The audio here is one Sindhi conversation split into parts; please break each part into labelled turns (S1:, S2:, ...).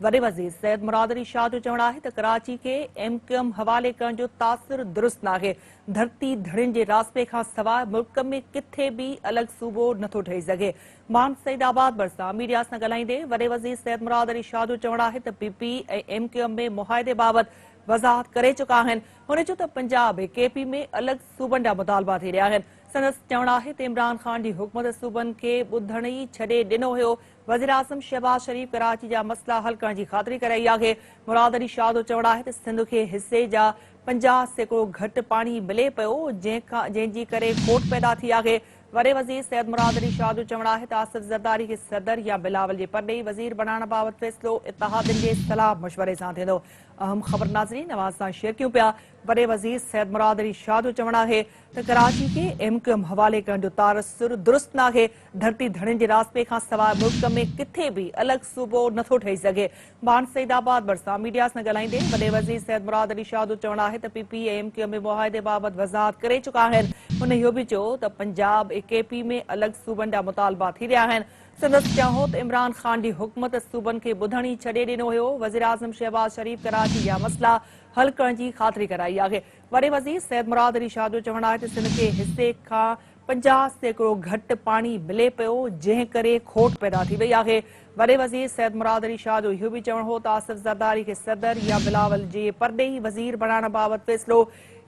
S1: وڏي وزير سيد مراد علي شاهه جو چوڻ آهي ته ڪراچي کي ايم ڪيو ايم حوالي ڪرڻ جو تاثر درست ناهي، ڌرتي ڌڻين جي راضپي کان سواء ملڪ ۾ ڪٿي به الڳ صوبو نٿو ٺهي سگهي. مان سعيد آباد ڀرسان ميڊيا سان ڳالهائيندي وڏي وزير سيد مراد علي شاهه جو چوڻ آهي ته P P ۽ M Q M ۾ معاهدي بابت وضاحت ڪري چڪا آهن. هن چيو ته پنجاب ۽ ڪي پي ۾ الڳ صوبن جا مطالبا ٿي رهيا آهن. سندس چوڻ آهي ته عمران خان جي حڪومت صوبن کي ٻڌڻ ئي ڇڏي ڏنو هيو. وزيراعظم شهباز شريف ڪراچي جا مسئلا حل ڪرڻ جي خاطري ڪرائي آهي. مراد علي شاهه جو چوڻ آهي ته سنڌ کي حصي جا 50% گهٽ پاڻي ملي پيو جنهن جي ڪري کوٽ پيدا ٿي آهي. وڏي وزير سيد مراد علي شاهه جو چوڻ آهي ته آصف زرداري کي صدر يا بلاول جي پرڏيهي وزير بڻائڻ بابت فيصلو اتحادين جي صلاح مشوري سان ٿيندو. اهم خبر ناظرين اوهان سان شيئر ڪيون پيا. وڏي وزير سيد مراد علي شاهه جو چوڻ آهي ته ڪراچي کي ايم ڪيو ايم حوالي ڪرڻ جو تاثر درست ناهي، ڌرتي ڌڻين جي راضپي کان سواء ملڪ ۾ ڪٿي به الڳ صوبو نٿو ٺهي سگهي. ڀان سعيد آباد ڀرسان ميڊيا سان ڳالهائيندي وڏي وزير سيد مراد علي شاهه جو چوڻ آهي ته P P ۽ M Q M ۾ معاهدي بابت وضاحت ڪري چڪا آهن. هن اهو به چيو ته پنجاب ۽ ڪي پي ۾ الڳ صوبن جا مطالبا ٿي رهيا آهن. سندس چوڻ هو ته عمران خان جي حڪومت صوبن کي ٻڌڻ ئي ڇڏي ڏنو هيو، وزيراعظم شهباز شريف ڪراچي جا مسئلا حل ڪرڻ جي خاطري ڪرائي آهي. وڏي وزير سيد مراد علي شاهه جو چوڻ آهي ته سنڌ کي حصي کان 50% گهٽ پاڻي ملي پيو، جنهن ڪري کوٽ پيدا ٿي وئي آهي. وڏي وزير سيد مراد علي شاهه جو اهو به چوڻ هو ته آصف زرداري کي صدر يا بلاول جي پرڏيهي وزير بڻائڻ بابت فيصلو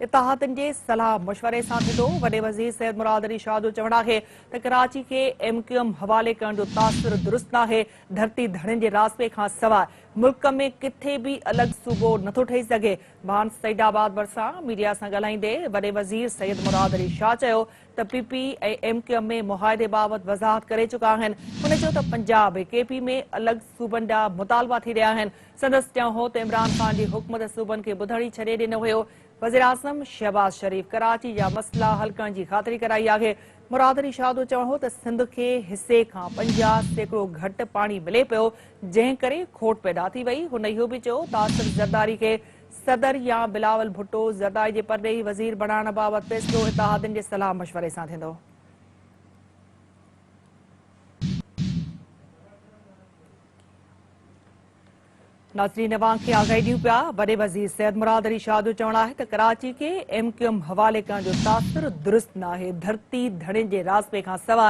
S1: اتحادين جي صلاح مشوري سان ٿيندو. وڏي وزير سيد مراد علي شاهه جو چوڻ آهي ته ڪراچي کي ايم ڪيو ايم حوالي ڪرڻ جو تاثر درست ناهي، ڌرتي ڌڻين جي راضپي کان سواء ملڪ ۾ ڪٿي به الڳ صوبو نٿو ٺهي سگهي. ڀان سعيد آباد ڀرسان ميڊيا سان ڳالهائيندي وڏي وزير سيد مراد علي شاهه چيو ته P P ۽ M Q M ۾ معاهدي بابت وضاحت ڪري چڪا آهن. هن چيو ته پنجاب ۽ ڪي پي ۾ الڳ صوبن جا مطالبا ٿي رهيا آهن. سندس چوڻ هو ته عمران خان جي حڪومت صوبن کي ٻڌڻ ئي ڇڏي ڏنو هيو. وزيراعظم شهباز شريف ڪراچي جا مسئلا حل ڪرڻ جي خاطري ڪرائي آهي. مراد علي شاهه جو چوڻ هو ته سنڌ کي حصي کان 50% گهٽ پاڻي ملي پيو، جنهن ڪري کوٽ پيدا ٿي وئي. هن اهو به چيو ته آصف زرداري کي صدر يا بلاول ڀٽو زرداري جي پرڏيهي وزير بڻائڻ بابت فيصلو اتحادين جي صلاح مشوري سان ٿيندو. ناظرين اوهان کي آگاهي ڏيون پيا وڏي وزير سيد مراد علي شاهه جو چوڻ آهي ته ڪراچي کي ايم ڪيو ايم حوالي ڪرڻ جو تاثر درست ناهي، ڌرتي ڌڻين جي راضپي کان سواء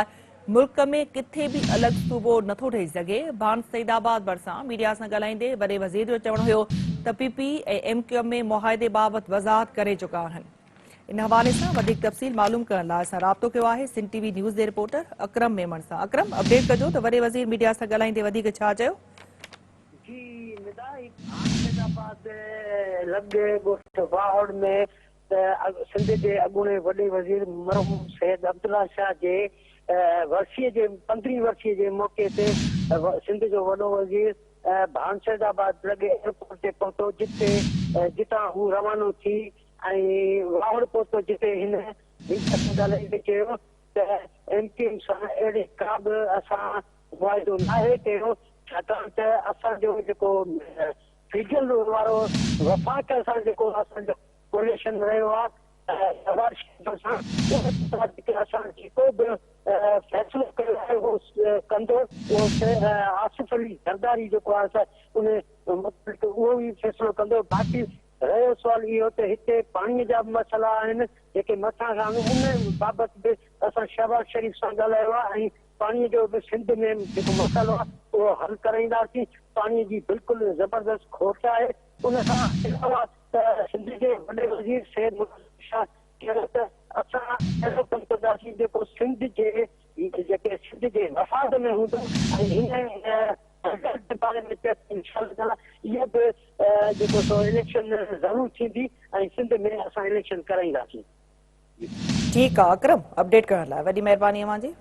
S1: ملڪ ۾ ڪٿي به الڳ صوبو نٿو ٺهي سگهي. ڀان سعيد آباد ڀرسان ميڊيا سان ڳالهائيندي وڏي وزير جو چوڻ هيو ته P P ۽ M Q M ۾ معاهدي بابت وضاحت ڪري چڪا آهن. ان حوالي سان وڌيڪ تفصيل معلوم ڪرڻ لاء اسان رابطو ڪيو آهي سنڌ ٽي وي نيوز جي رپورٽر اڪرم ميمڻ سان. اڪرم اپڊيٽ ڪجو ته وڏي وزير ميڊيا سان ڳالهائيندي وڌيڪ ڇا چيو؟
S2: جي ندا هي خان آباد لڳ ڳوٺ واهڙ ۾ سنڌ جي اڳوڻي وڏي وزير مرحوم سيد عبدالله شاهه جي ورسي جي پندرهين ورسي جي موقعي تي سنڌ جو وڏو وزير ڀان سيد آباد لڳ ايئرپورٽ تي پهتو جتي جتان هو روانو ٿي ۽ واهڙ پهتو جتي هن ميڊيا سان ڳالهائيندي چيو ته ايم ڪيو ايم سان اهڙي ڪا به اسان معاهدو ناهي ڪيو ڇاڪاڻ ته اسان جو جيڪو فيڊرل وارو وفاق سان جيڪو اسان جو ڪوليشن رهيو آهي شهباز شريف سان ان مطابق اسان جيڪو به فيصلو ڪيو آهي اهو ڪندو اهو آصف علي زرداري جيڪو آهي ان متعلق اهو ئي فيصلو ڪندو باقي رهيو سوال اهو ته هتي پاڻي جا به مسئلا آهن جيڪي مٿان کان ان بابت به اسان شهباز شريف سان ڳالهايو آهي ۽ پاڻي جو به سنڌ ۾ جيڪو مسئلو آهي اهو حل ڪرائينداسين، پاڻي جي بلڪل زبردست کوٽ آهي، ان کان علاوه ته سنڌ جي وڏي وزير سيد مراد علي شاهه چيو ته اسان اهڙو ڪم ڪنداسين جيڪو سنڌ جي جيڪي سنڌ جي مفاد ۾ هوندو ۽ هن رزلٽ جي باري ۾ چيو ته انشاء الله تعاليٰ اهو به جيڪو سو اليڪشن ضرور ٿيندي ۽ سنڌ ۾ اسان اليڪشن ڪرائينداسين.
S1: ٺيڪ آ اڪرم اپڊيٽ ڪرڻ لاء وڏي مهرباني اوهان جي.